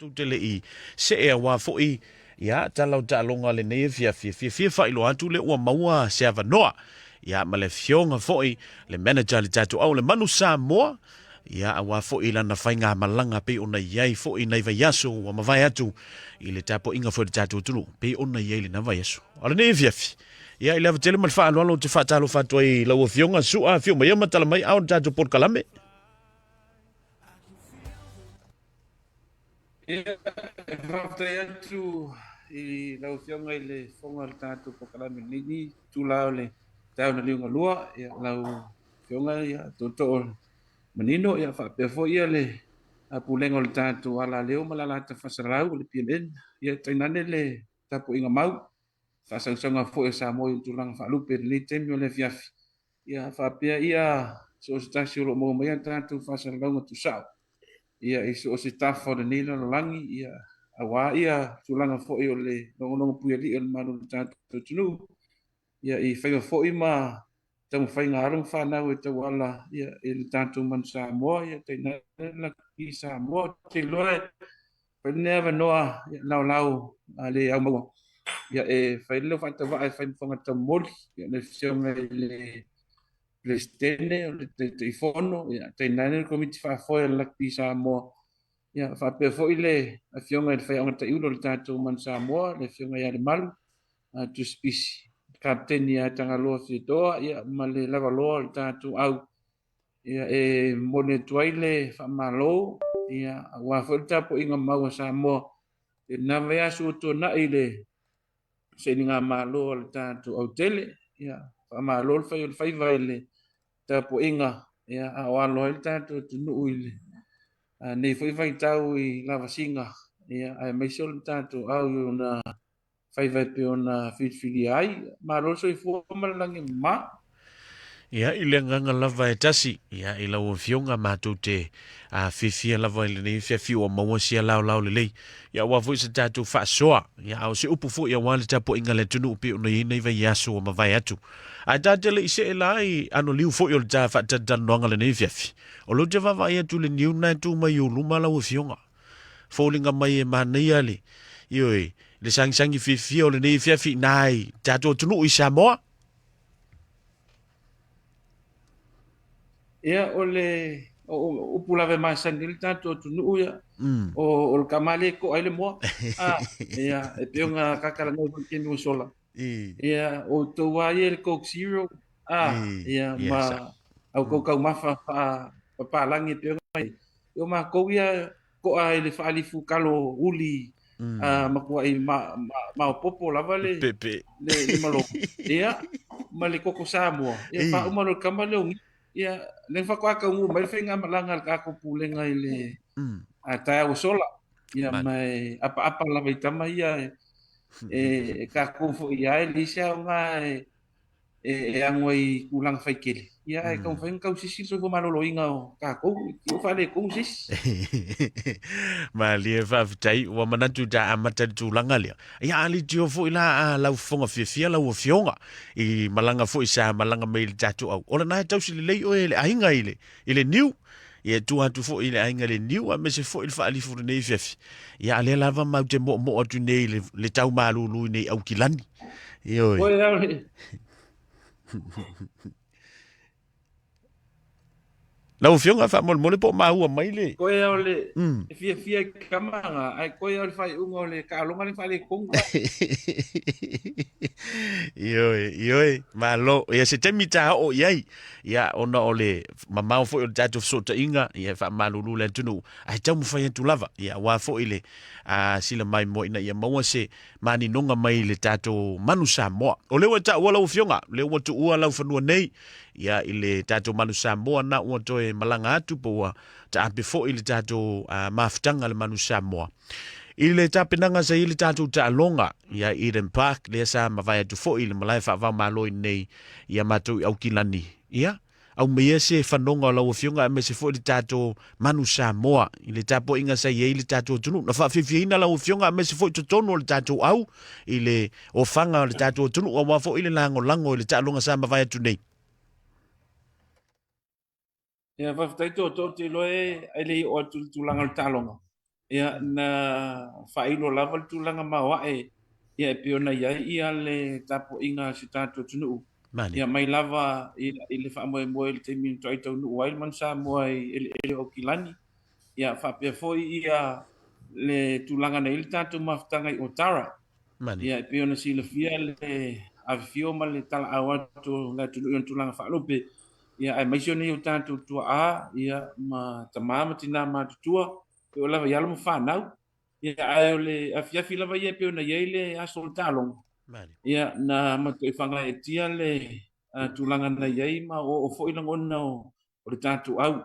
Matou te le i see aua foi ia tala o taaloga lenei afiafi, e fiafia faailoa atu lea ua maua se avanoa ia ma le afioga foi le manager a le tatou au le Manu Samoa ia aua foi lana faigamalaga pei ona i ai foi nai vaiaso ua mavae atu i le tapuaiga foi a le tatou atunuu pei ona i ai lena vaiaso. A o lenei afiafi, ia i le ava tele ma le faaaloalo ou te faatalofa atu ai i lau afioga Su'a, afio mai ia ma tala mai ao le tatou polokalame. Ia, e faafetai atu i lau Afioga i le Fofoga o le tatou polokalame i lenei itula o le taeao na liugalua. Ia, lau Afioga ia, Tootoo Manino, ia faapea foi ia le Pulega o le tatou Alaleo ma le Alata Faasalau o le PMN. Ia, tainane le tapuaiga mau, faasausauga foi a Samoa i tulaga faalupe i lenei taimi o le afiafi. Ia faapea ia so o se tasi o lo o maua mai a tatou faasalalauga tusao ia i so o se tafa o lenei lalolagi, ia aua ia tulaga foi o le logologo puialii o le Malo o le tatou atunuu, ia i faiva foi ma taumafaiga a alo ma fanau e tauala ia i le tatou Manu Samoa, ia tainane le Laki Samoa. Ou te iloa e fai lenei avanoa laolao a le au maua ia e fai le leo faatauvaa e fai ma fofoga taumoli ia le Afioga i le Peresetene o le Taitaifono, ia tainane le Komiti Faafoe a le Laki Samoa, ia faapea foi le Afioga i le Faiaoga Taiulu o le tatou Manu Samoa, le Afioga ia Lemalu Tusipisi, le Kapeteni ia Tagaloa Fiatoa, ia ma le lavaloa o le tatou au. Ia, e momoli atu ai le faamalo, ia, aua foi le tapuaiga mau a Samoa i lena vaiaso ua tuanai i le sailigamalo a le tatou autele. Ia, faamalo le fai o le faiva i le tapuaiga, ia, a o alo ai le tatou atunuu i lenei foi vaitau i lavasiga, ia, aemaise o le tatou au i ona faiva e pei ona filifilia ai. Malo le soifua ma le lagi e mama. Ia, i le agaga lava e tasi, ia, i lau Afioga matou te fiafia lava i lenei afiafi ua maua sia laolao lelei, ia aua foi se tatou faasoa, ia, a o se upu foi aua le tapuaiga a le atunuu pei ona i ai nei vaiaso ua mavae atu. Ae ta te le i see la i anoliu foi o le ta faatalatalanoaga lenei afiafi, o lea ou te vaavaai atu i le niu lena e tu mai i ou luma lau Afioga. Foliga mai e manaia le, ioe, le sagisagi fiafia o lenei afiafi i nai tatou atunuu i Samoa. Ia, o le o upu lava e masani ai le tatou atunuu ia, o le tama lea e to'a ai le moa. A, ia, e pei ona ta talanoa foi i le taimi ua sola. Ia, o outou lava ia le Coke Zero, a, ia, ma a outou taumafa faapapalagi e pei ona i ai. O matou ia to'a i le faalifu talo uli matuai maopoopo lava le le malo. Ia, ma le koko Samoa. Ia, faauma loa i le tama lea o Niu. Ia, lea faatoa taunuu mai le faigamalaga a le tatou pulega i le taeao ua sola. Ia, ma e apaapa lava i tama ia e tatou foi i ai, e leai se aoga e ano ai i tulaga faitele, ia ae taumafai ona tausisi le soifua maloloina o tatou, i o faaletonu se isi. Malie, faafetai, ua manatu ta amata i le tulaga lea. Ia, a leitio foi la a lau fofoga fiafia lau afioga i malaga foi sa malaga mai i le tatou au. O lena e tausi lelei oe e le aiga i le, i le niu. Ia, e tua atu foi i le aiga i le niu, aemaise foi le faalifu i lenei afiafi. Ia, a lea lava matou te moomoo atu nei i le, le tau malulu i nei Aukilani. Ioe. Koe au le. Lau Afioga, faamolemole po o maua mai le... Koe au le e fiafia i kamaga, ae koe au le faaiuga o le taaloga le faaletonu. Ioe, ioe, malo. Ia se taimi ta oo i ai. Ia, ona o le mamao foi o le tatou fesootaiga, ia e faamalulu le atunuu, ae taumafai atu lava, ia aua foi le sila maimoa ina ia maua se maninoga mai le tatou Manu Samoa. O lea ua taua lau Afioga, o lea ua tuua lau fanua nei, ia i le tatou Manu Samoa na ua toe malaga atu po ua taape foi le tatou mafutaga le Manu Samoa. I le tapenaga sa i le tatou taaloga ia Eden Park, lea sa mavae atu foi i le malae faavaomalo i nei ia matou i Aukilani. Ia, aumaia se fanoga o lau Afioga aemaise foi le tatou Manu Samoa i le tapuaiga sa i ai le tatou atunuu. Na faafiafiaina lau Afioga aemaise foi totonu o le tatou au i le ofaga o le tatou atunuu aua foi le lagolago i le taaloga sa mavae atu nei. Ia, faafetai tootoo, ou te iloa e le i oo atu i le tulaga o le taaloga. Ia, na faailo lava le tulaga maoae, ia, e pei ona i ai ia le tapuaiga a si o tatou atunuu. Ia, mai lava i le faamoemoe i le taimi na toai taunuu ai le Manu Samoa i eleele o Aukilani, ia, faapea foi ia le tulaga na i ai le tatou mafutaga i Otara. Ia, e pei ona silafia le afifio ma le talaau atu o le atunuu i ona tulaga faalupe, ia, aemaise o nei o tatou tuaa, ia, ma tama ma tina matutua, e oo lava i alo ma fanau. Ia, ae o le afiafi lava ia e pei ona i ai le aso o le taaloga, ia, na matuai faagaeetia le tulaga na i ai ma oooo foi lagona o le tatou au,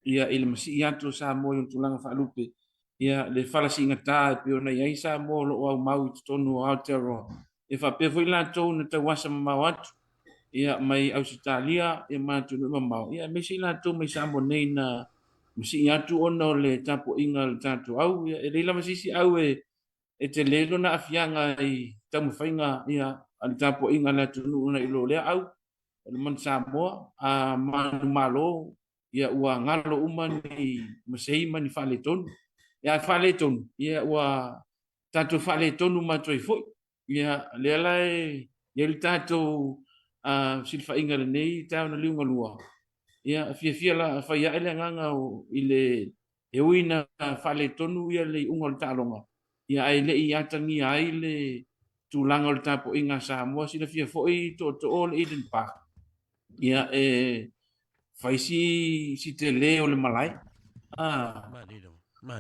ia, i le masii atu o Samoa i ona tulaga faalupe, ia, le fala siigata e pei ona i ai Samoa o lo o aumau i totonu o Aotearoa, ia faapea foi latou na tauasa mamao atu, ia, mai Ausetalia, ia, ma atunuu mamao, ia, aemaise i latou mai Samoa nei na masii atu ona o le tapuaiga a le tatou au. Ia, e leai lava se isi au e tele lona aafiaga i taumafaiga ia, a le tapuaiga a le atunuu nai lo lea au, o le Manu Samoa, a manumalo, ia, ua galo uma ni masei ma ni faaletonu. Ia, ae faaletonu, ia, ua tatou faaletonu matou ai foi. Ia, lea la e i ai le tatou silafaiga i lenei taeao na liugalua. Ia, fiafia la fai ae le agaga o, i le e ui ina faaletonu ia le iuga o le taaloga, ia ae le i atagia ai le tulaga o le tapuaiga a Samoa. Silafia foi tootoo o le Eden Park, ia e fai si si tele o le malae.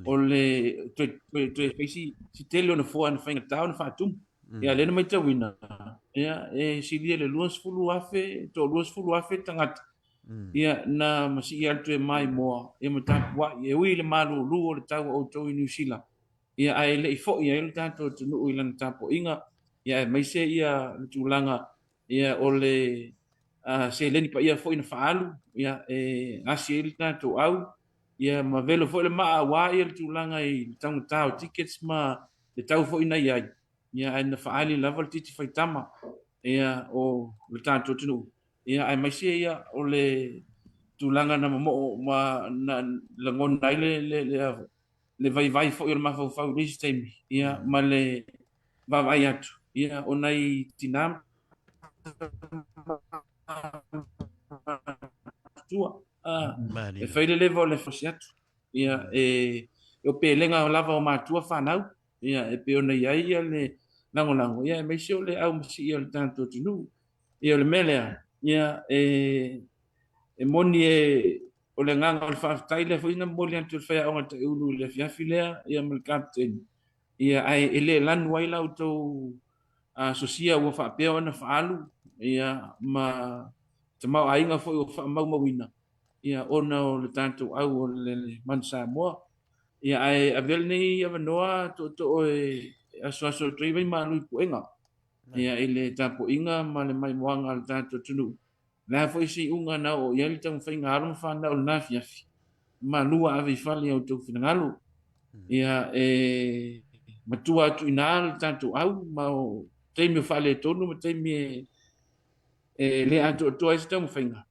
O le toe toe fai si si tele o nofoa na faigata ona faatumu. Ia lea na matauina, ia e silia i le 20,000, 20,000 tagata. Ia na masii atu e maimoa ia ma tapuai e ui i le malulu o le tau a outou i Niu Sila. Ia ae le i foi ai le tatou atunuu i lana tapuaiga, ia aemaise ia le tulaga ia o le seleni paia foi na faaalu ia e asi ai le tatou au ia ma velo foi le maa aua ia le tulaga i le taugata o tickets ma le tau foi na i ai ia ae na faaali lava le titi faitama ia o le tatou atunuu ia aemaise ia o le tulaga na momoo ma na lagona ai le vaivai foi o le mafaufau i le isi taimi ia ma le vaavaai atu ia o nai tinā matutua e fai le leva o le fosi atu ia e o pelega lava o matua fanau ia e pei ona i ai ia le lagolago ia aemaise o le aumasii o le tatou atunuu. Ia o le mea lea ia e moni e o le agaga o le faafetai lea foi na momoli atu e le faiaoga Taiulu i le afiafi lea ia ma le kapeteni ia ae e le lanu ai la outou sosia ua faapea ona faaalu ia ma tamaoaiga foi ua faamaumauina ia ona o le tatou au o le Manu Samoa. Ia ae avea lenei avanoa tootoo e asuasu atu ai vaimalu i puega ia i le tapuaiga ma le maimoaga a le tatou atunuu. O le a foi se iuga na oo i ai le taumafaiga a alo ma fanau i lena afiafi, malu ua ave i fale i a outou finagalo. Ia e matua atu i ina le tatou au ma o taimi o faaletonu ma taimi e le atoatoa ai se taumafaiga.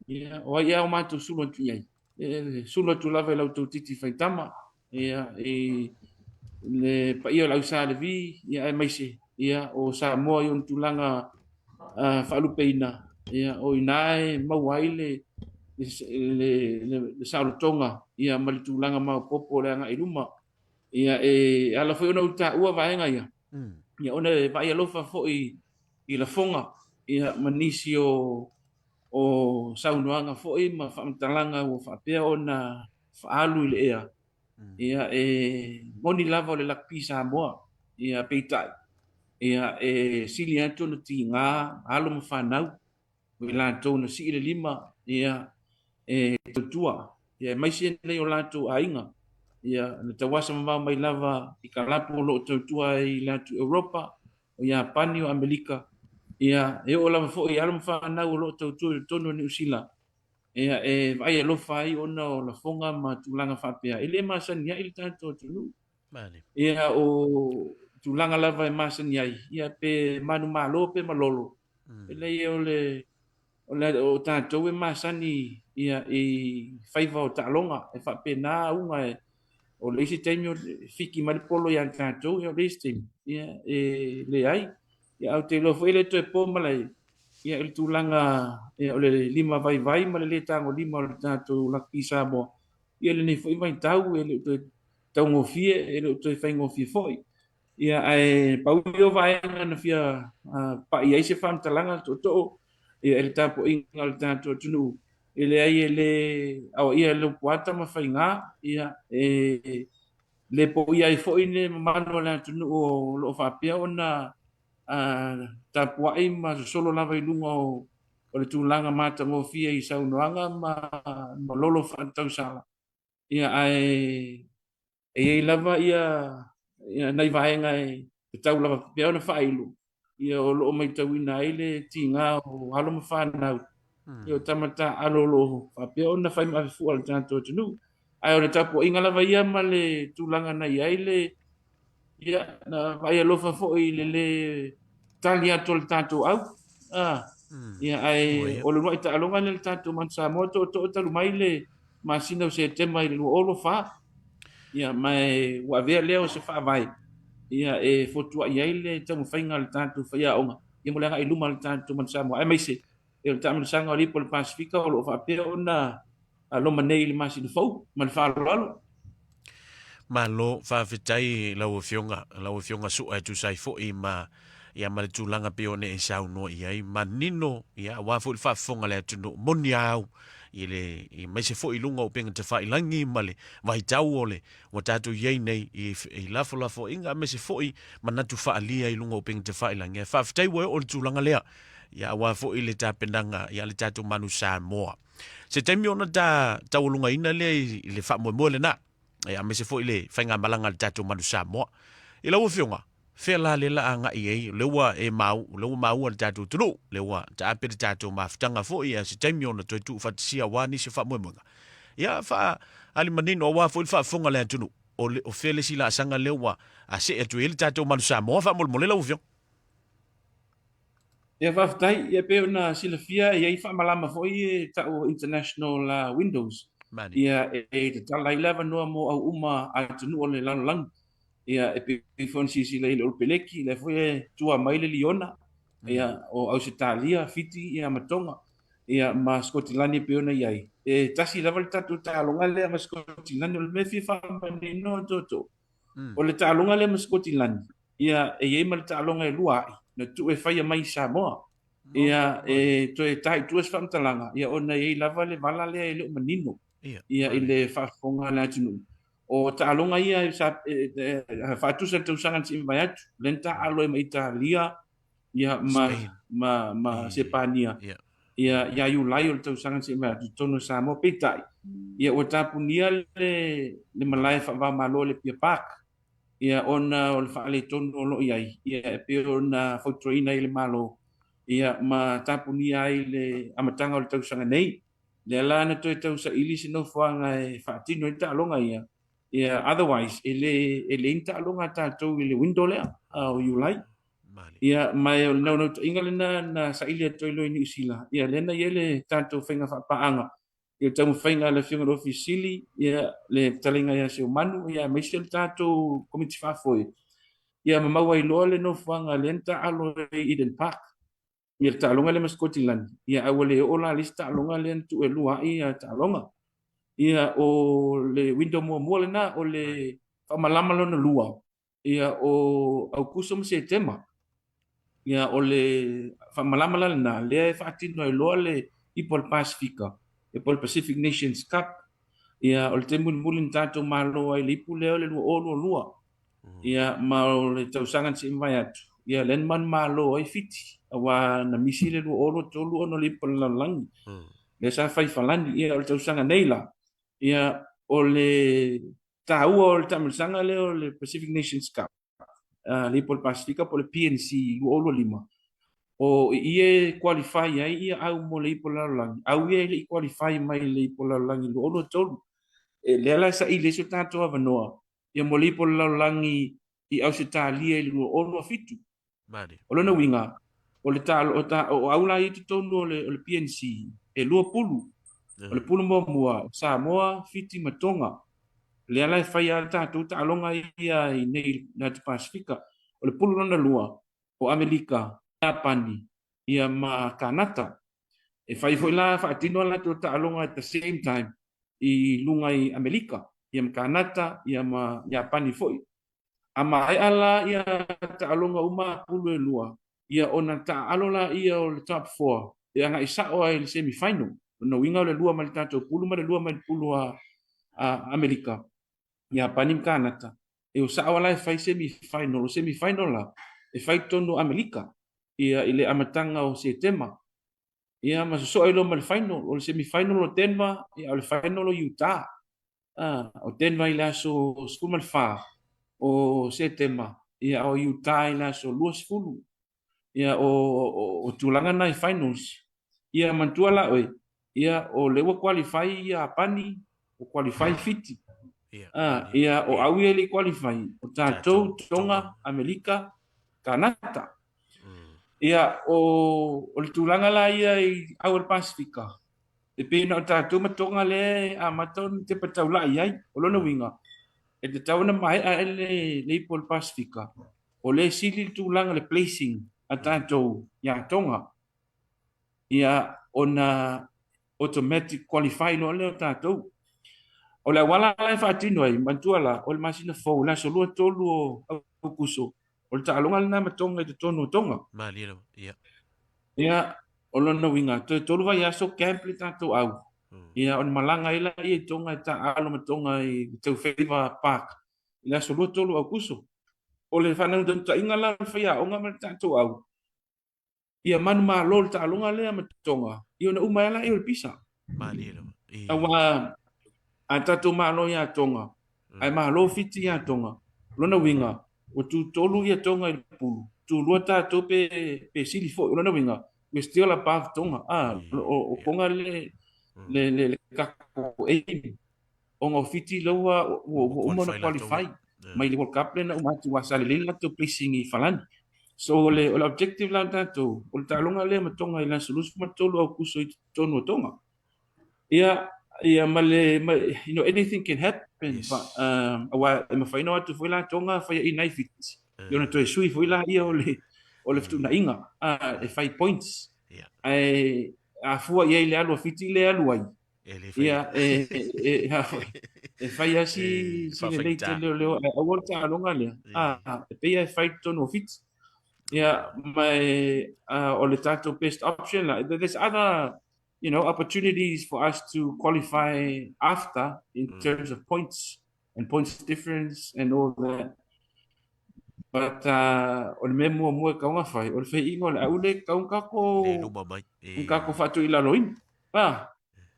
Ia, o ai ea o matou sulu atu i ai? E sulu atu lava i la outou titi faitama, ia, i le paia o le au Sa Levi, ia, aemaise, ia, o Samoa i ona tulaga faalupeina, ia, o i ina e maua ai le le saolotoga, ia, ma le tulaga maopoopo o le agai i luma. Ia, e ala foi ona ou taua vaega ia, ia, ona e vaai alofa foi i lafoga, ia, ma nisi o o saunoaga foi ma faamatalaga ua faapea ona faaalu i le ea, ia e moni lava o le lakapi Samoa, ia peitai, ia e sili atu ona tiga alo ma fanau o i latou na sii le lima ia e tautua, ia aemaise nei o latou aiga, ia na tauasa mamao mai lava i kalapu o lo o tautua ai i le atu Europa, o Iapani, o Amerika, ia e oo lava foi i alo ma fanau o lo o tautua i totonu o Niu Sila, ia e vaai alofa ai ona o lafoga ma tulaga faapea, e le masani ai le tatou atunuu. Ia o tulaga lava e masani ai, ia pe manumalo pe malolo, e leai o le o tatou e masani ia i faiva o taaloga, e faapena auga e O le isi taimi o fiki mai le polo ia tatou, ia o le isi taimi, ia e leai. Ia ae ou te iloa foi e le toe po malae, ia i le tulaga ia, o le lima vaivai ma le le tagolima o le tatou Lakapi Samoa, ia lenei foi vaitau e le o toe taugofie, e le o toe faigofie foi. Ia ae pau ia o vaega na fia pai ai se faamatalaga tootoo ia i le tapuaiga a le tatou atunuu, e leai e le aoaia e Laupua Tamafaiga, ia e le poia ai foi le mamalu o le atunuu o lo o faapea ona tapuai ma sosolo lava i luga o le tulaga matagofie i saunoaga ma lolo faatausala. Ia ae e i ai lava ia, ia nai vaega e tatau lava pea ona faailo, ia o lo o maitauina ai le tiga o alo ma fanau, ia o tama taaalo o lo o faapea ona fai ma avefua a le tatou atunuu. Ae o le tapuaiga lava ia ma le tulaga na i ai le, ia, na vaai alofa foi i le lē tali atu o le tatou au. Ah, ia, ae o le uluai taaloga lea a le tatou Manu Samoa tootoo talu mai le masina o Setema i le 2024. Ia, ma e ua avea lea o se faavae ia e fotuai ai le taumafaiga a le tatou faiaoga ia mo le agai i luma o le tatou Manu Samoa, aemaise ia o le taamilosaga o le Ipu o le Pasefika o lo o faapea ona loma nei i le masina fou. Ma le faaaloalo. Malo, faafetai i lau Afioga, lau Afioga Su'a e tusa ai foi ma, ia, ma le tulaga pei ona e saunoa i ai. Manino, ia, aua foi le faafofoga a le atunuu, moni a au i le, aemaise foi i luga o upega tafailagi ma le vaitau o le, ua tatou i ai nei i, i lafolafoaiga aemaise foi manatu faaalia i luga o upega tafailagi. Ae faafetai ua e oo i le tulaga lea, ia, aua foi le tapenaga ia le tatou Manu Samoa. Se taimi ona ta taualugaina lea i le faamoemoe lena, ia, aemaise foi le faigamalaga a le tatou Manu Samoa. I lau Afioga, fea la lea la agai i ai, o lea ua e mau, o lea ua maua le tatou atunuu, lea ua taape le tatou mafutaga foi, ia, se taimi ona toe tuufaatasia aua nisi o faamoemoega. Ia, faaali manino aua foi le faafofoga a le atunuu, o, le, o fea le isi laasaga lea ua see atu i ai le tatou Manu Samoa, faamolemole lau Afioga. Ia faafetai, ia pei ona silafia e i ai faamalama foi e tau o international windows. Mani. Ia e tatala ai le avanoa mo au uma a atunuu o le lalolagi. Ia e pei foi ona silasila i le Olopeleki, lea foi e tua mai le Liona, ia o Ausetalia, Fiti ia ma Tonga, ia ma Sikotilani e pei ona i ai. E tasi lava le tatou taaloga lea ma Sikotilani, o le mea e fia faamanino tootoo, O le taaloga lea ma Sikotilani, ia, e i ai ma le taaloga e lua ai, na tuu e faia mai i Samoa. Ia, e toe ta i tua se faamatalaga, ia, ona e i ai lava le vala lea e le o manino, ia, i le faafofoga a le atunuu. O taaloga ia sa faatusa i le tausaga na se i mavae atu, lea na taaalo ai ma Italia, ia, ma, ma, ma Sepania, ia, ia Iulai o le tausaga na se i mavae atu i totonu o Samoa. Peitai, ia, ua tapunia le, le malae faava-o-Malo i le Apia Park, ia, ona o le faaletonu o lo o i ai, ia, e pei ona fautuaina ai e le Malo, ia, ma tapunia ai le amataga o le tausaga nei. Lea la na toe tausaili se nofoaga e faatino ai taaloga ia, ia, otherwise, e le, e leai ni taaloga a tatou i le window lea o Iulai. Ia, ma o le naunautaiga lena na saili atu ai loa i Niu Sila, ia, lea na i ai le tatou faiga faapaaga i le taumafaiga a le Afioga i le Ofisa Sili, ia, le fetalaiga ia Seumanu, ia, aemaise le tatou Komiti Faafoe, ia ma maua ai loa le nofoaga lea na taaalo ai i Eden Park, ia le taaloga lea ma Sikotilani, ia, ae ua le oo la i le isi taaloga lea na tuu e lua ai ia taaloga. Ia, o le window muamua lena, o le faamalama lona lua, ia o Aukuso ma Setema. Ia o le faamalama la lena, lea e faatino ai loa le Ipu o le Pasefika, ia po o le Pacific Nations Cup. Ia o le taimi mulimuli na tatou malo ai i le ipu lea o le 2022. Ia ma o le tausaga na se i mavae atu, ia lea na manumalo ai Fiti, aua na misi le 2023 ona o le ipu o le lalolagi. Lea sa fai i Falani. Ia o le tausaga nei la, ia o le taua o le taamilosaga lea o le Pacific Nations Cup, le Ipu o le Pasefika po o le PNC 2025, o i i e qualify ai ia au mo le Ipu o le Lalolagi, au ia e le i qualify mai le Ipu o le Lalolagi 2023. E, lea la e saili ai so tatou avanoa ia mo le Ipu o le Lalolagi i Ausetalia i le 2027. Mani. O lona uiga, o le ta, o, ta, o au la i totonu o le, o le PNC, e lua pulu. O le pulu muamua, o Samoa, Fiti ma Tonga. Lea la e fai lava le tatou taaloga ia i nei i le Atu Pasefika. O le pulu lona lua, o Amelika, Iapani, ia ma Kanata. E fai foi la faatino a latou taaloga at the same time i luga i Amelika, ia ma Kanata, ia ma Iapani foi. A maea la ia taaloga uma a pulu e lua, ia ona taaalo laia o le top four e agai sao ai i le semi final. O lona uiga o le lua mai le tatou pulu ma le lua mai le pulu a Amelika, Iapani ma Kanata, e o sao lava la e fai semi final. O semi final la, e fai i totonu o Amelika ia i le amataga o Setema. Ia ma sosoa ai loa ma le final. O le semi final o Denver, ia o le final o Utah. O Denver i le aso 14 o Setema, ia o Utah i le aso 20. Ia o tulaga na i finals. Ia manatua la oe, ia o lea ua qualify Iapani, ua qualify Fiti. Ia o au ia e le i qualify, o tatou, Tonga, Amelika, Kanata. Ia o le tulaga la ia i au o le Pasefika, E pei na o tatou ma Tonga lea e amata ona tepa taulai ai. O lona uiga, e tatau ona maea ai le le ipu o le Pasefika, o lea e sili le tulaga le placing a tatou ia Tonga, ia ona automatic qualify loa lea o tatou. O le auala la e faatino ai, manatua la, o le masina fou, le aso 23 o Aokuso, o le taaloga lena ma Tonga i totonu o Tonga. Malie lava, ia. Ia, o lona uiga, toe tolu vaiaso camp le tatou au. Ia, ona malaga ai laia i Tonga e taaalo ma Tonga i Teufaiva Park i le aso 23 o Aokuso. O le faanaunautaiga la o le faiaoga ma le tatou au, ia manumalo le taaloga lea ma Tonga, ia ona uma ai lea o le pisa. Malie lava. Aua a tatou malo ia Tonga, ae malo Fiti ia Tonga, lona uiga, ua tutolu ia Tonga i le pulu, tulua tatou pe, pe sili foi. O lona uiga, we're still above Tonga. Ah, o Tonga le, le, le, le tatou aim. Ona o Fiti lea ua, ua, ua uma ona qualify mai le World Cup lea na uma atu aua sa lelei le latou placing i Falani. So o le, o le objective la o tatou, o le taaloga lea ma Tonga i le aso 23 o Aokuso i totonu o Tonga. Ia, ia ma le, ma, you know, anything can happen, yes. But, aua e mafai ona o atu foi la Tonga faiaina ai Fiti. Ia ona toe sui foi la ia o le, o le fetuunaiga, e fai points. Yeah. Ae a fua i ai le alu a Fiti lea e alu ai, E le fai. Ia, e, e, e, e fai lava si, si lelei tele o le o, ae aua le taaloga lea. Ah, e pei lava e fai i totonu o Fiti. Ia, ma e, o le tatou best option la. There's other, you know, opportunities for us to qualify after in terms of points and points difference and all that. But uh, o le mea muamua e tatau ona fai, o le faiiga o le aule e tatau ona tatou, Le luma mai. ona tatou faatuilaloina. Ah,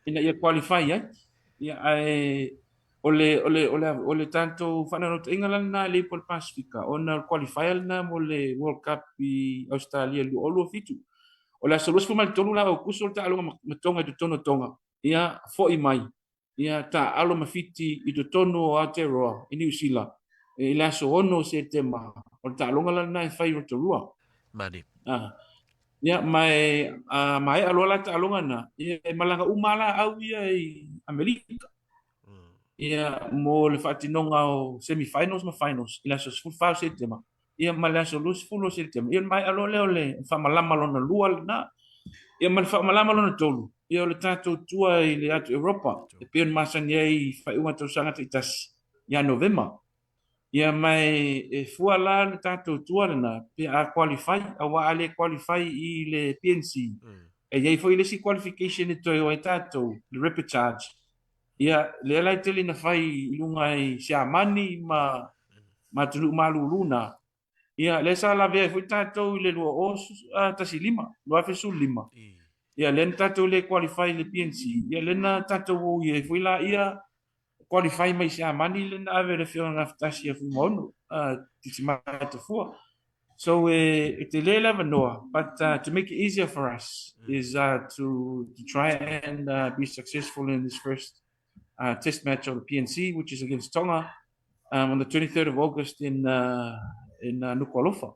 ina ia qualify ai. Ia, ae o le, o le, o le, o le tatou faanaunautaiga la lena e le ipu o le Pasefika, ona o le qualifier lena mo le World Cup i Ausetalia 2027. O le aso 23 la o Aokuso le taaloga ma Tonga i totonu o Tonga, ia, foi mai, ia, taaalo ma Fiti i totonu o Aotearoa i Niu Sila i le aso 6 o Setema. O le taaloga la lena e fai i Rotorua. Mani. Ah. Ia, ma e, a maea loa la taaloga na, ia, e malaga uma la au ia i Amerika. Ia, mo le faatinoga o semi-finals ma finals i le aso 14 o Setema, ia ma le aso 20 o Setema. Ia, ona maea loa lea o le faamalama lona lua lena. Ia, ma le faamalama lona tolu, ia o le tatou tua i le atu Europa, e pei ona masani ai i faaiuga tausaga taitasi ia Novema. Ia ma e fua la le tatou tua lena pe a qualify, aua a le qualify i le PNC, e i ai foi le isi qualification e toe o ai tatou, le repechage. Ia, lea la e tele ina fai i luga i Siamani ma ma atunuu malulu na. Ia, lea sa lavea ai foi tatou i le 2015, 2015. Ia, lea na tatou le qualify i le PNC, ia lea na tatou o i ai foi laia qualify mai Siamani lea na ave e le Afioga Gafatasi ia Fuimaono, Titimaea Tafua. So e tele le avanoa, but to make it easier for us is to try and be successful in this first test match of the PNC, which is against Tonga on the 23rd of August in Nuku'alofa.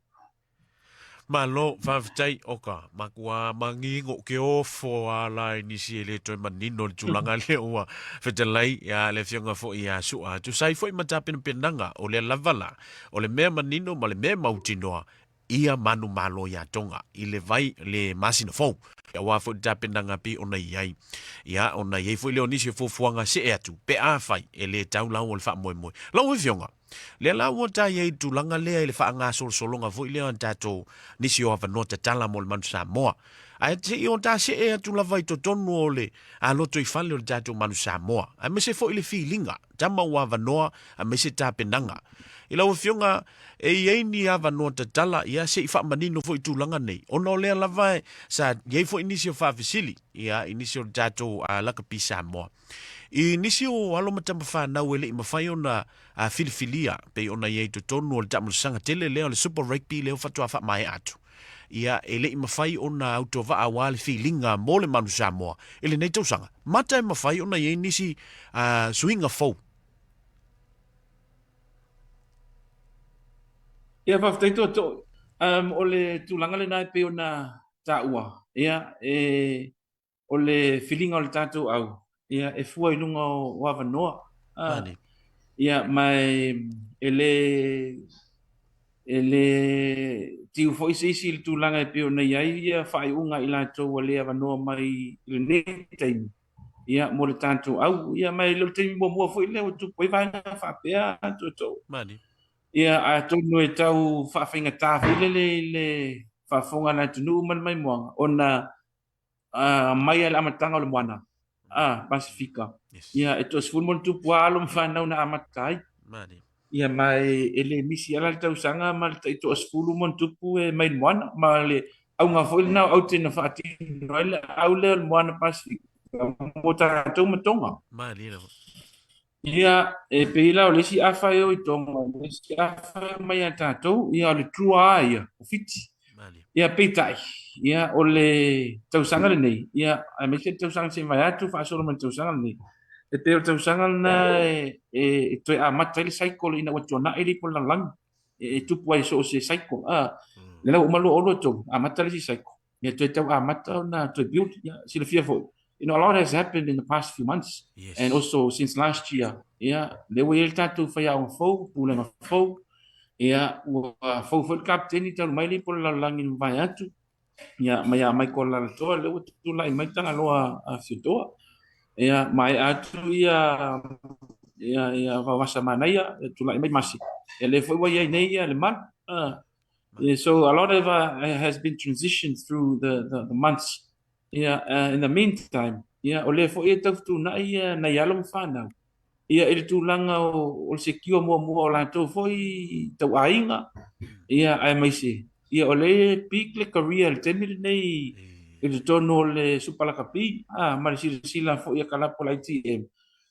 Malo, faafetai, oka, makuā magigo ke ofo a la i nisi e le toe manino le tulaga lea ua fetalai ia le afioga foi ia Su'a. Tusa ai foi ma tapenapenaga o lea lava la, o le mea manino ma le mea mautinoa, ia manumalo iā Tonga i le vai le masina fou. Aua foi le tapenaga pei ona i ai. Ia, ona i ai foi lea o nisi o fuafuaga see atu pe afai e le tau laua le faamoemoe. Lau Afioga, lea la ua ta i ai i le tulaga lea i le faagasolosologa foi lea o tatou nisi o avanoa tatala mo le Manu Samoa. Ae se i o ta see atu lava i totonu o le lotoifale o le tatou Manu Samoa, aemaise foi le filiga, tama ua avanoa aemaise tapenaga. I lau Afioga, e i ai ni avanoa tatala, ia se i faamanino foi tulaga nei, ona o lea lava sa i ai foi nisi o faafesili, ia, i nisi o le tatou Lakapi Samoa. I nisi o alo ma tama fanau e le i mafai ona filifilia, pei ona i ai i totonu o le taamulasaga tele lea o le Super Rugby lea ua faatoa faamaea atu, ia, e le i mafai ona autovaa aua le filiga mo le Manu Samoa i lenei tausaga. Mata e mafai ona i ai nisi suiga fou. Ia, faafetai Tootoo. O le tulaga lena e pei ona taua, ia, e, o le filiga o le tatou au, ia, e fua i luga o avanoa. Ia, ma e le, e le tiu foi se isi i le tulaga e pei ona i ai ia faaiuga a i latou ua le avanoa mai i lenei taimi, ia, mo le tatou au. Ia, ma e le o le taimi muamua foi lea ua tupu ai vaega faapea, Tootoo. Ia, atonu e tau faafaigata foi lele i le faafofoga a le atunuu ma le maimoaga, ona mai lava i le amataga o le moana Pasefika, ia, e toasefulu ma ona tupu lava alo ma fanau na amata ai. Ia, ma e le misi lava la le tausaga ma le tai toasefulu ma ona tupu e mai le moana. Ma le auga foi lena o aute na faatino ai le au lea o le moana Pasefika mo tatou ma Tonga. Ia, e pei la o le isi afa e o i Tonga, o le isi afa e omai ia tatou, ia o le Drua lava ia, o Fiti. Ia, peitai, ia, o le tausaga lenei, ia, aemaise le tausaga se i mavae atu faasolo mai le tausaga lenei, e pei o le tausaga lena e toe amata ai le cycle ina ua tuanai le ipu o le lalolagi, e tupu ai so o se cycle. Lea la ua uma 2023, amata le isi cycle. Ia toe tau amata ona toe build. Ia, silafia foi, you know, a lot has happened in the past few months. Yes. And also since last year, ia, lea ua i ai le tatou faiaoga fou, pulega fou, ia, ua fou foi le kapiteni talu mai le ipu o le lalolagi na mavae atu, ia, mai ia Michael Lalatoa, lea ua tulai mai Tagaloa Fiotoa. Ia, maea atu ia, ia, ia Vaovasa Manaia, ia tulai mai Masi. Ia, lea foi ua i ai nei ia Lemalu. Yeah, so a lot of has been transitioned through the, the, the months. Yeah, in the meantime, yeah, o lea foi e tau fetuunai ia nai alo ma whanau. Ia, i le tulaga o, o le secure muamua o latou foi tau aiga, ia, aemaise. Ia, o lea e peak le career i le taimi lenei i totonu o le Super Lakapi, ah, ma le silasila foi a kalapu a le ITM.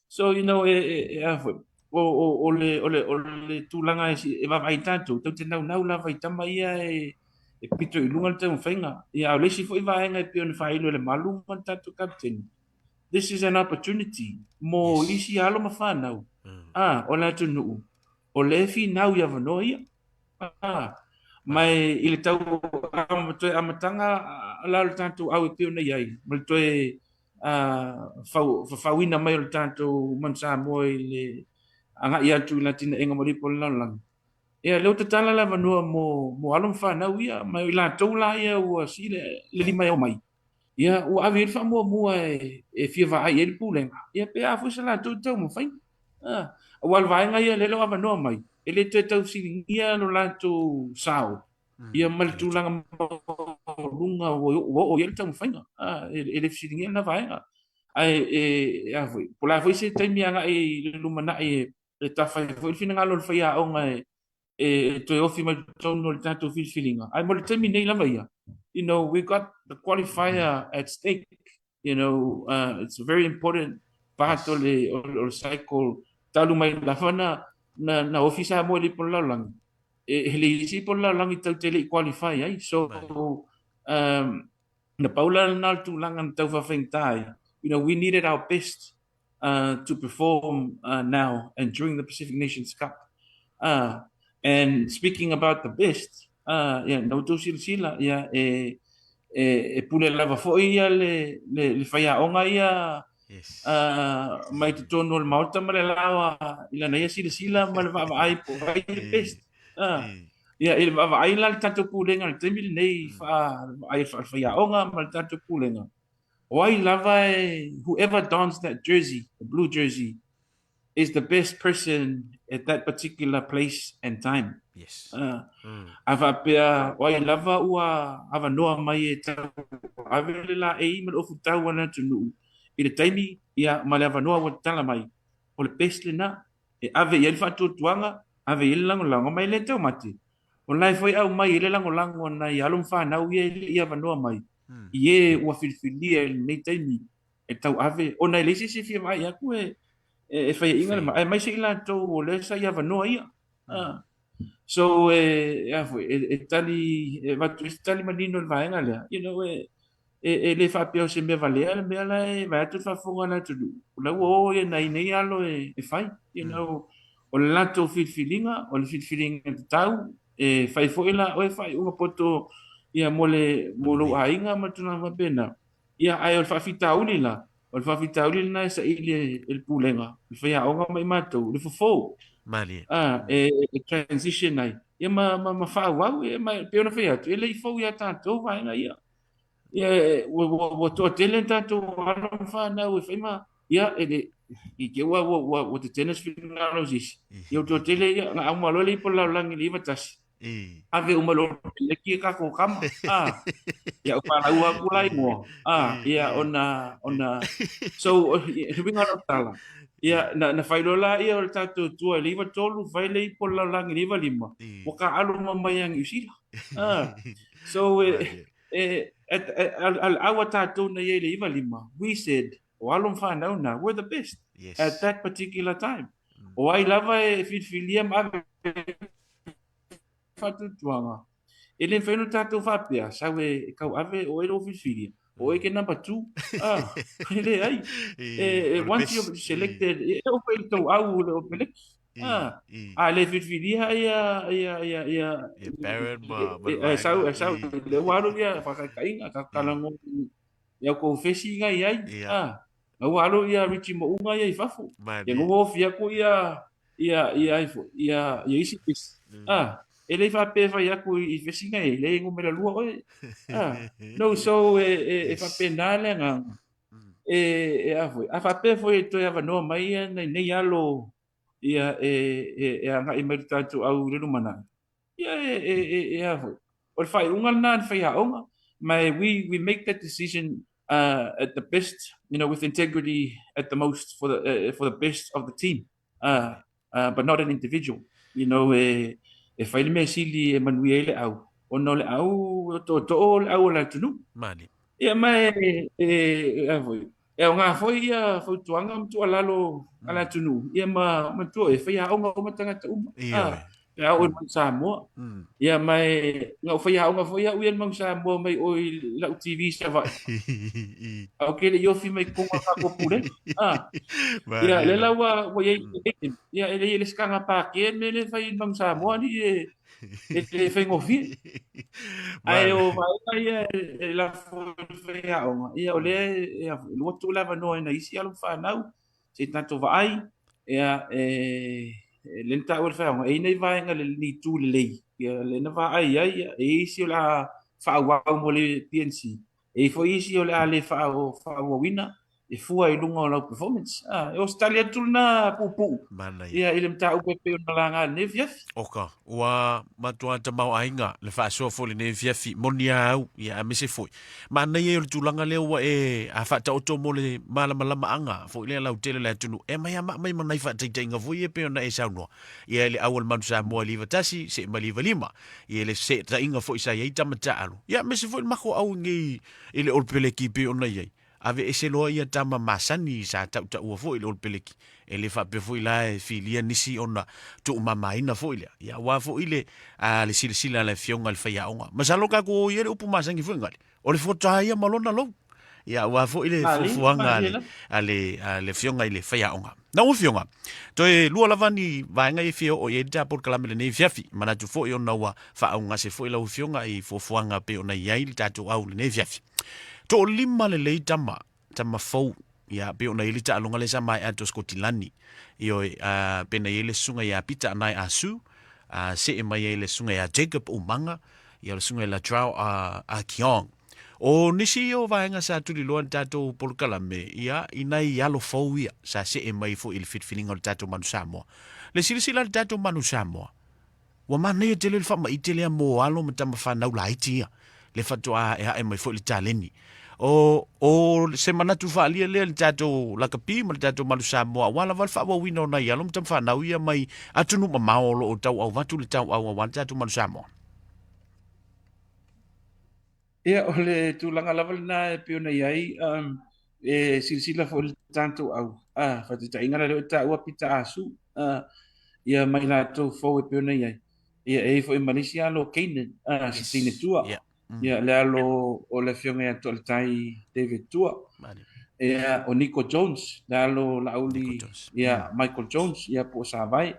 So, you know, e, e, e a foi, o, o, o, le, o, le, o le tulaga e, e vaavaai tatou, tatou te naunau lava i tama ia e, e pito i luga le taumafaiga. Ia, a o le isi foi vaega e pei ona faailo e Lemalu ma le tatou kapiteni, this is an opportunity mo yes. isi alo ma fanau mm. ah, o le atunuu, o lea e finau i avanoa ia. Ah, ma e, i le tau toe amataga la o le tatou au e pei ona i ai, ma le toe fafauina mai o le tatou Manu Samoa i le agai atu i le atinaega mo le ipu o le lalolagi. Ia, lea ua tatala le avanoa mo, mo alo ma fanau ia, ma i latou la ia ua sii le, le lima e omai. Ia, ua ave i ai le faamuamua e, e fia vaai i ai le pulega, ia pe a foi se latou taumafaiga. Ah, aua o le vaega ia lea e le o avanoa mai, e le toe tau fesiligia lo latou sao, ia ma le tulaga maualuga ua oo i ai le taumafaiga. E le fesiligia lena vaega. Ae e a foi, po o le a foi se taimi agai i le lumanai e tafa ai foi le finagalo o le faiaoga e toe ofi mai totonu o le tatou filifiliga. Ae mo le taimi nei lava ia, you know, we got the qualifier at stake. You know, it's a very important part o le, o le cycle talu mai lava na, na, na ofi Samoa i le ipu o le lalolagi. E, e le isi ipu o le lalolagi tatou te le i qualify ai. So, na pau la lena o le tulaga na tau faafaigata ai. You know, we needed our best to perform now and during the Pacific Nations Cup. And speaking about the best, Ia, na outou silasila, ia, e, e, e pule lava foi ia le, le, le faiaoga ia yes. mai totonu o le Maota ma le laoa i lana ia silasila ma le vaavaai po o ai le best. Ia, i le vaavaai la le tatou pulega i le taimi lenei, vaai faiaoga ma le tatou pulega, o ai lava e, whoever dons that jersey, the blue jersey, is the best person at that particular place and time. Yes. A faapea, o ai lava ua avanoa mai e tauave le laei ma le ofutau a le atunuu i le taimi ia ma le avanoa ua tatala mai, o le best lena e ave i ai le faatuatuaga, ave i ai le lagolago, ma e le taumate. O la e foi aumai ai le lagolago a nai alo ma fanau ia e le i avanoa mai i e ua filifilia i lenei taimi e tauave, ona e leai se isi e fia vaai atu e e faiaina le ma, aemaise i latou o lea sa i avanoa ia. So e a foi, e tali, e avatu ai se tali manino i le vaega lea, you know, e e le faapea o se mea valea le mea la e vae atu le faafofoga a le atunuu, o la ua o ia nai nei alo e fai, you know, o le latou filifiliga, o le filifiliga tatau, e fai foi la oe faaiuga poto ia mo le mo lou aiga ma tulaga faapena. Ia, ae o le faafitauli la, o le faafitauli lena e saili e le pulega, le faiaoga ma i matou, le fofo. Malie. A, e, e transition ai. Ia ma, ma, ma faaauau, ia, ma, pei ona fai atu, e le i fou iā tatou vaega ia. Ia, ua, ua, ua toatele tatou alo ma fanau e fai ma, ia, e le, i te ua, ua, ua, ua tetena se finagalo o se isi. Ia, ua toatele ia, na auma loa le ipo le lalolagi i le 91. Ave uma loa peleki e kākou kama. Ah, ia o pālau aku la ingoa. Ah, ia ona, ona, so, le uiga o lau tala, ia, na, na fai loa la ia o le tatou tua i le 93, fai le ipo o le lalolagi i le 95, ua kāʻalo uma mai ia Niu Sila. Ah, so, e, e, e, e, a le au a tātou na i ai i le 95, we said, o alo ma fanau na, we're the best at that particular time. O ai lava e filifilia ma ave faatuatuaga, e le mafai ona tatou faapea, sau e tauave o oe lou filifilia, o oe ke number 2, ah, e leai. E, once you're selected, e oo foi i le tou au o le Peleki. Ah, a le filifilia ia, ia, ia, ia, Ia Baron ma, ma le e sau, vaega. e sau, le ua alu ia faataitaiga, tatou i au kou fesi nga i ai, ah, Na ua alu ia Richie Mo'unga ia i fafo. Ia na ua ofi atu ia ia ia ai foi ia ia isi fesi. Ah, e le i faapea e fai atu i fesi nei, e leai e numera lua oe. Ah, no so e e e faapena le agaga. E e a foi, a faapea foi e toe avanoa mai ia nai nei alo ia e e e agai mai i le tatou au i le lumanai. Ia e e e e a foi. O le faaiuga lena a le faiaoga, ma e we we make that decision uh, at the best, you know, with integrity at the most for the uh, for the best of the team, uh, uh, but not an individual. You know, e e fai le mea sili e manuia ai le au, ona o le au, o tootoo o le au o le atunuu. Mani. Ia ma e, e, e, a foi, E aoga foi ia fautuaga ma tuualalo a le atunuu, ia ma matua e faiaoga uma tagata uma. Ioe. Pe a oo i le Manu Samoa. Ia ma e, na ou faiaoga foi au ia i le Manu Samoa mai o i lau TV i Savaii. Ae ou te le i ofi mai totonu o le tatou pulega. Ia, lea la ua ua i ai, ia e leai e le isi taga Pākehā le mea lea e fai i le Manu Samoa alii e e le faigofie. Ae o vaega ia e lafo i le faiaoga, ia o lea e alu atu le avanoa i nai isi alo ma fanau, se i tatou vaai, ia e lea na taua e le faiaoga, e i ai nai vaega le itu lelei, ia lea na vaai ai, ia e i ai isi o le a faaauau mo le PNC, E i ai foi isi o le a le faaauauina e fua i luga o lau performance. Ah, o se tali atu lena puupuu Manaia. ia i le mataupu e pei ona laga i lenei afiafi. Oka, ua matua tamaoaiga le faasoa foi i lenei afiafi, moni a au, ia aemaise foi. Manaia ia o le tulaga lea ua e a faataoto mo le malamalamaaga foi lea lautele o le atunuu, e aumai a mai ma nai faataitaiga foi ia e pei ona e saunoa, ia i le au a le Manu Samoa i le 91 seia mai le 95. Ia le seetaiga foi sa i ai tama taalu. Ia aemaise foi le mako au nei i le Olopeleki pei ona i ai. Ave ese loa ia tama masani sa tautaua foi i le Olopeleki. E le faapea foi la e filia nisi ona tuumamaina foi lea. Ia aua foi le, a, le silasila a le afioga i le faiaoga. Masalo tatou o i ai le upu masani foi gale. O le fota ia ma lona lou. Ia, aua foi le fuafuaga a le, a le, a le afioga i le faiaoga. Lau afioga, toe lua lava ni vaega e fia oo i ai le ta polokalame lenei afiafi. Manatu foi ona ua faaugase foi lau afioga i fuafuaga pei ona i ai le tatou au lenei afiafi. Toalima lelei tama, tama fou, ia, pei ona i ai le taaloga lea sa maea atu a Sikotilani. Ioe, a, pei ona i ai le susuga ia Pita Anae Asu, a, see mai ai le susuga ia Jacob Umaga, ia o le susuga ia Latrell a, a Kiong. O nisi ia o vaega sa tuliloa i le tatou polokalame, ia, i nai alo fou ia sa see mai foi i le filifiliga o le tatou Manu Samoa. Le silasila a le tatou Manu Samoa, ua manaia tele le faamaite lea mo alo ma tama fanau laiti ia, le faatoa aeae mai foi le taleni. O, o se manatu faaalia lea i le tatou lakapi ma le tatou Manu Samoa aua lava le faaauauina o nai alo ma tama fanau ia mai atunuu mamao o lo o tauauvatu le tauau aua le tatou Manu Samoa. Ia, o le tulaga lava lena e pei ona i ai, um, e silasila foi le tatou au, ah, faataitaiga la lea ua taua Pita Asu, ah, ia mai latou fou e pei ona i ai. Ia, e i ai foi ma le isi alo o Kanan, ah, si teine tua. Yeah. Ia, le alo o le afioga ia Toaletai David Tua. Mani. Ia, o Nico Jones, le alo o Laauli, Nico Jones. ia, Michael Jones, ia, po o Savae.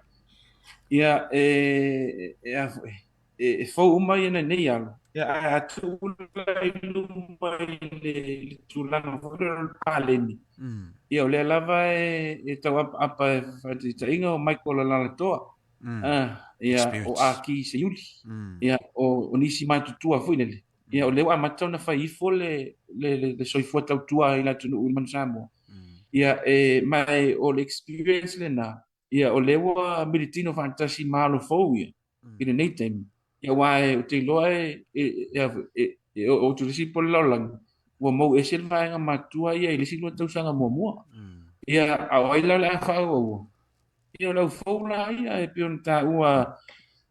Ia, e, e, a foi, e fou uma ia nei alo, ia, ae a tuu la i luma i le, le tulaga foi lea o le paleni, ia o lea lava e, e tau apaapa e faataitaiga o Michael Alalatoa, ah, ia, o Aki Seiuli, ia, o, o nisi matutua foi lele, ia, o lea ua amata ona fai ifo le, le, le, le soifua tautua i le atunuu i le Manu Samoa. Ia, e, ma e, o le experience lena, ia, o lea ua militino faatasi ma alo fou ia, i lenei taimi. Ia, aua e, ou te iloa e, e, e, e, e oo atu i le isi po o le lalolagi, ua mou ese le vaega matutua ia i le isi 2 tausaga muamua. Ia, a o ai la o le a faaauaua? Ia, o le au fou la ia e pei ona taua,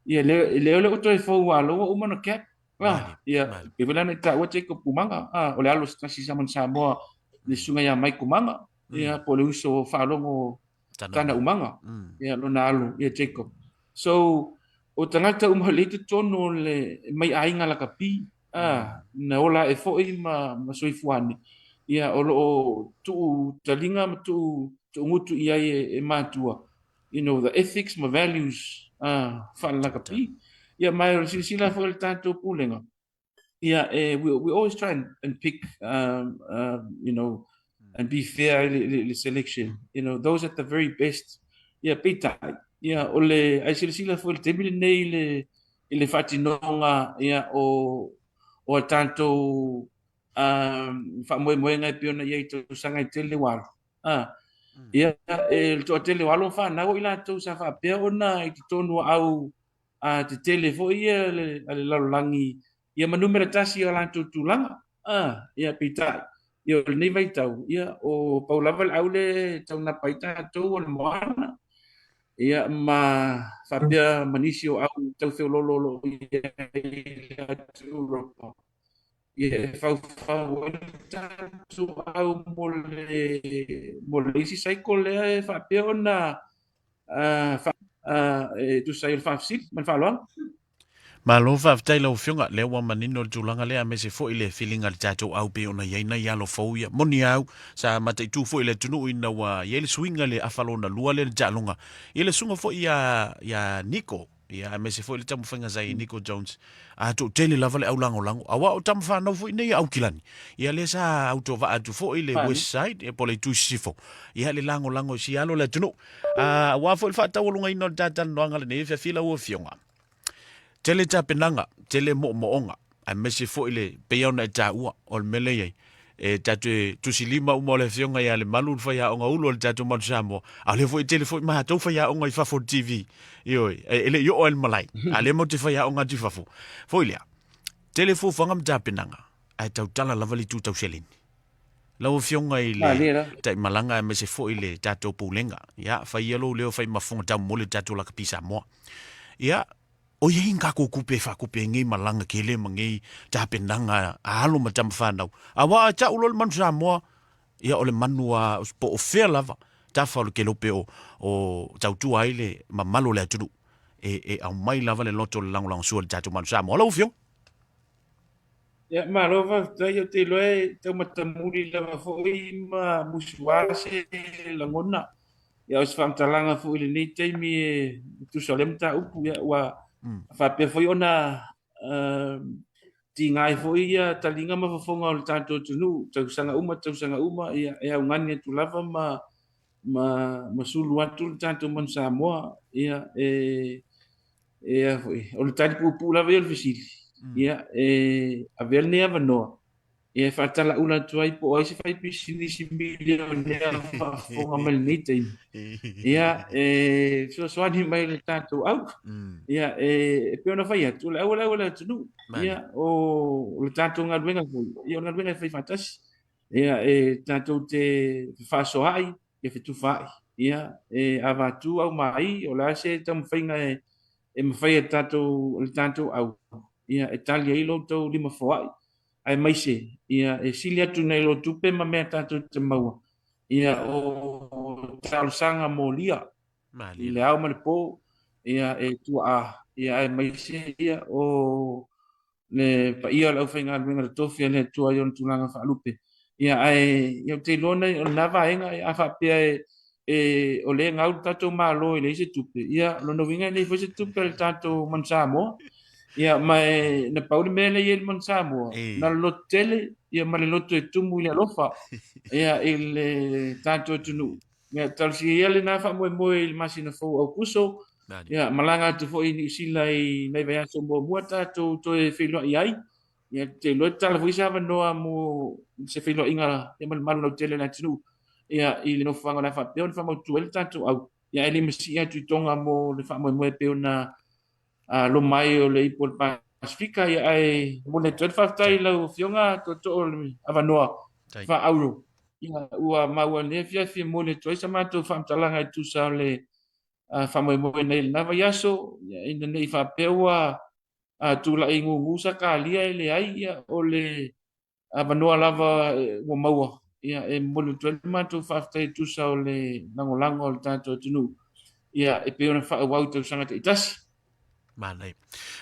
ia, lea, lea o le ua toe fou aua o lea ua uma ona cap. Ah, ia, pei foi la ona e taua Jacob Umaga, ah, o le alo o se tasi sa Manu Samoa, le susuga ia Mike Umaga, ia, po o le uso faalogo Tana Umaga, ia, lona alo, ia Jacob. So, o tagata uma lea i totonu o le mai aiga lakapi, a, na ola ae foi ma, ma soifua ane, ia, o lo o tuu taliga ma tuu, tuugutu i ai e, e matua, you know, the ethics ma values, a, faalakapi. Ia, ma o le silasila foi a le tatou Pulega, Yeah, we always try and pick, you know, and be fair i le, le selection. You know, those at the very best. Yeah, peitai. Yeah, o le, ai silasila foi le taimi lenei i le, i le faatinoga, yeah, o, o a tatou faamoemoega e pei ona i ai i tausaga e tele ua alu. Ah, ia, e le toatele o alo ma fanau o i latou sa faapea ona i totonu o au a tetele foi ia a le, a le lalolagi ia ma numera tasi o latou tulaga. A, ia peitai, ia o lenei vaitau, ia o pau lava le au lea e taunapa ai tatou o le moana, ia ma faapea ma nisi o au tau feololo o lo o i ai i le atu Europa. Ia e faufau ai le tatou au mo le, mo le isi cycle lea e faapea ona e tusa ai o le faafesili. Ma le faaaloalo. Malo faafetai lau Afioga, lea ua manino le tulaga lea aemaise foi le filiga a le tatou au pei ona i ai nai alo fou ia. Moni a au, sa mataitu foi le atunuu ina ua i ai le suiga i le afa lona lua lea i le taaloga i le susuga foi ia ia Niko Ia, aemaise foi le taumafaiga sa i ai Nico Jones, a toatele lava le au lagolago, aua o tama fanau foi nei a Aukilani. Ia, lea sa autovaa atu foi le West Side, ia, po o le itu i sisifo, ia, le lagolago i si alo o le atunuu. A, aua foi le faataualugaina o le talanoaga lenei e fiafia lau Afioga. Tele tapenaga, tele moomooga, aemaise foi le pei ona e taua, o le mea lea e i ai, e tatou te tusilima uma o le Afioga ia Lemalu le faiaoga ulu o le tatou Manu Samoa, a o lea foi e tele foi matou faiaoga i fafo o le TV, ioe, e le i oo lava i le malae, a o lea matou te faiaoga atu i fafo. Foi lea, tele fuafuaga ma tapenaga, ae tautala lava le itu tau seleni. Lau Afioga i le Taimalaga aemaise foi le tatou Pulega, ia, fai ia lou leo fai ma fofoga taumoli o le tatou Lakapi Samoa. Ia, O i ai ni tatou tupe e faatupe ai nei malaga tele ma nei tapenaga a alo ma tama fanau. Aua a tau loa le manu Samoa, ia o le manu a po o fea lava tafa o le kelope o, o tautua ai le mamalu o le atunuu. E, e aumai lava le loto o le lagolagosua i le tatou manu Samoa. Lau Afioga. Ia, malo faafetai. Ou te iloa e tau matamuli lava foi ma musuā se lagona. Ia, o se faamatalaga foi i lenei taimi e tusa o lea mataupu, ia, ua faapea foi ona tiga ai foi ia taliga ma fofoga o le tatou atunuu, tausaga uma, tausaga uma, ia, e augani atu lava ma ma ma sulu atu le tatou Manu Samoa. Ia, e e a foi, o le tali puupuu lava ia o le fesili, ia, e avea lenei avanoa ia e faatalaula atu ai po o ai se faipisinisi milionea o faafofoga mai lenei taimi, ia, e fesoasoani mai i le tatou au. Ia, e pei ona fai atu, o le au o le au a le atunuu. Ia, o le tatou galuega foi, ia, o le galuega e fai faatasi. Ia, e tatou te fefaasoaai, ia fetufaai. Ia, e avatu aumai, o le a se taumafaiga e e mafai e tatou, le tatou au, ia, e tali ai lo outou lima foai, aemaise, ia, e sili atu nai lo tupe ma mea tatou te maua, ia, o talosaga molia i le ao ma le po, ia, e tuaa, ia, aemaise, ia, o le paia o le aufaigaluega totofi a le Atua i ona tulaga faalupe. Ia, ae ia, ou te iloa o lena vaega, a faapea e, o lea e gau le tatou Malo e leai se tupe, ia, o lona uiga e leai foi se tupe a le tatou Manu Samoa. Ia, ma e, na pau le mea lea e i ai le Manu Samoa, na o le loto tele, ia, ma le loto e tumu i le alofa, ia, i le tatou atunuu. Ia, talosia ia lena faamoemoe i le masina fou Aokuso, Ia, malaga atu foi i Niu Sila i nai vaiaso muamua tatou toe feiloai ai. Ia, ou te iloa e tatala foi se avanoa mo se feiloaiga ia ma le malu lautele o le atunuu ia, i le nofoaga o le a faapea ona faamautu ai le tatou au. Ia, ae le masii atu i Toga mo le faamoemoe e pei ona loma ai o le ipu o le Pasefika. Ia, ae momoli atu ai le faafetai i lau Afioga Tootoo o le avanoa faaauuro. Ia, ua maua i lenei afiafi e momoli atu ai sa matou faamatalaga e tusa o le faamoemoe nei i lena vaiaso, ina ne i faapea ua tulai gugu Sakalia, e leai, ia, o le avanoa lava ua maua, ia, e momoli atu ai le matou faafetai e tusa o le lagolago a le tatou atunuu, ia, e pei ona faaauau i tausaga taitasi. Manaia.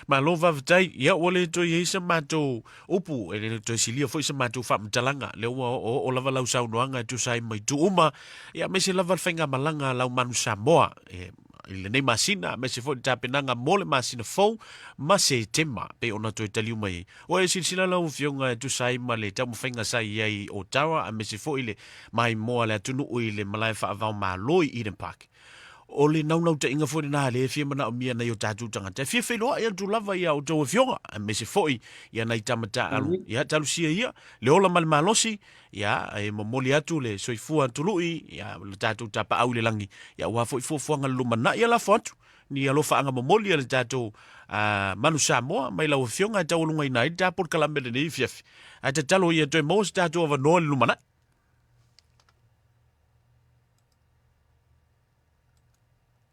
Malo faafetai. Ia ua le toe i ai sa matou upu, e le toe silia foi sa matou faamatalaga. Lea ua oooo lava lau saunoaga e tusa ai ma itu uma, ia aemaise lava le faigamalaga a lau Manu Samoa e, i lenei masina, aemaise foi le tapenaga mo le masina fou ma Setema, pei ona toe taliu mai ai. Ua e silasila lau Afioga e tusa ai ma le taumafaiga sa i ai i Ottawa, aemaise foi le maimoa a le atunuu i le malae faavaomalo i Eden Park. O le naunautaiga foi lena lea e fia manaomia nai o tatou tagata e fia feiloai atu lava ia outou afioga, aemaise foi ia nai tama taaalo. Ia talosia ia le ola ma le malosi, ia e momoli atu le soifua tului, ia le tatou tapaau i le lagi, ia aua foi fuafuaga le lumanai. Ia lafo atu ni alofaaga momoli a le tatou Manu Samoa mai lau afioga e taualugaina ai le ta polokalame lenei afiafi. Ae tatalo ia toe maua se tatou avanoa i le lumanai.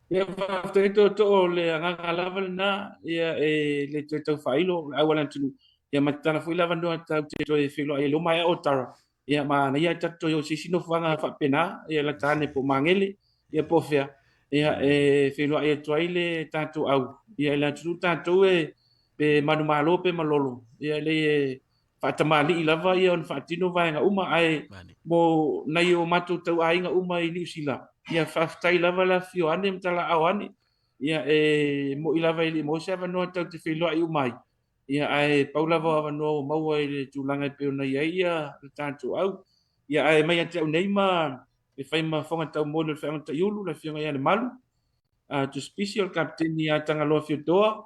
Ia, faafetai tootoo, o le agaga lava lena, ia e le toe tau faailo le au a le atunuu. Ia ma tatala foi le avanoa tatou te toe feiloai ai loma e Otara. Ia manaia tatou toe o i se isi nofoaga faapena, ia lata ane po o Magele, ia po o fea. Ia e feiloai atu ai le tatou au, ia i le atunuu tatou e pe manumalo pe malolo, ia e leai e faatamalii lava ia ona faatino vaega uma, ae mo nai o matou tauaiga uma i Niu Sila, ia faafetai lava le afifio ane ma talaao ane. Ia e moni lava e le i maua se avanoa tatou te feiloai uma ai, ia ae pau lava o avanoa ua maua i le tulaga e pei ona i ai ia le tatou au. Ia ae mai ia te au nei ma e fai ma fofoga taumoli o le Feagaiga Taiulu, le Afioga ia Lemalu, Tusipisi o le Kapeteni ia Tagaloa Fiotoa,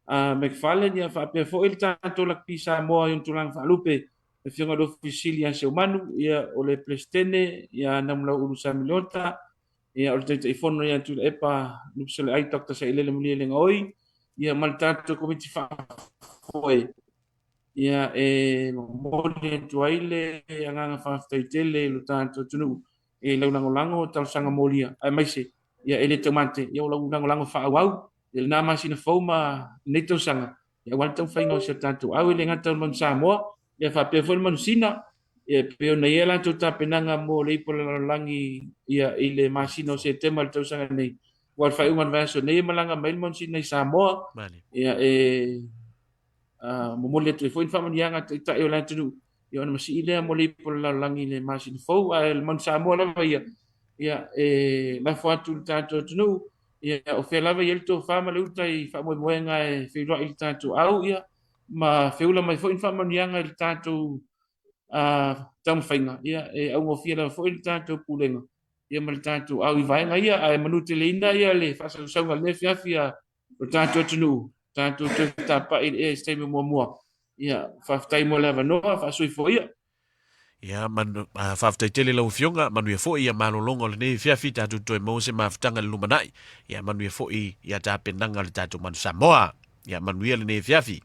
McFarlane, ia faapea foi le tatou Lakapi Samoa i ona tulaga faalupe, le Afioga i le Ofisa Sili ia Seumanu, ia o le Peresetene ia Namulauulu Samiliota, ia o le Taitaifono ia Tuilaepa Lupeseleai Dr. Sailele Malielegaoi, ia ma le tatou Komiti Faafoe, ia e momoli atu ai le agaga faafetai tele i lo tatou atunuu i lau lagolago talosaga molia, aemaise ia e le taumate ia o lau lagolago faaauau i lena masina fou ma lenei tausaga, ia aua le taumafaiga o si o tatou au, e le gata o le Manu Samoa, ia faapea foi le Manu Sina, ia e pei ona i ai a latou tapenaga mo le ipu o le lalolagi ia i le masina o Setema i le tausaga nei. Ua le faaiuga o le vaiaso nei e malaga mai le Manu Sina i Samoa, ia e Momoli atu ai foi ni faamanuiaga a Taitai o le atunuu, ia ona masii lea mo le ipu o le lalolagi i le masina fou. Ae o le Manu Samoa lava ia, ia e lafo atu i le tatou atunuu, ia o fea lava i ai le tofa ma le uta i faamoemoega e feiloai i le tatou au, ia ma feula mai foi ni faamanuiaga i le tatou taumafaiga, ia e augofie lava foi le tatou pulega ia ma le tatou au i vaega ia, ae manuteleina ia le faasausauga i lenei afiafi a o le tatou atunuu, tatou toe fetapa'i i le ea i se taimi o muamua. Ia, faafetai mo le avanoa, faasoifua ia. Ia, manu, faafetai tele lau Afioga, manuia foi ia malologa o lenei afiafi, tatou toe maua se mafutaga i le lumanai. Ia, manuia foi ia tapenaga o le tatou Manu Samoa. Ia, manuia lenei afiafi.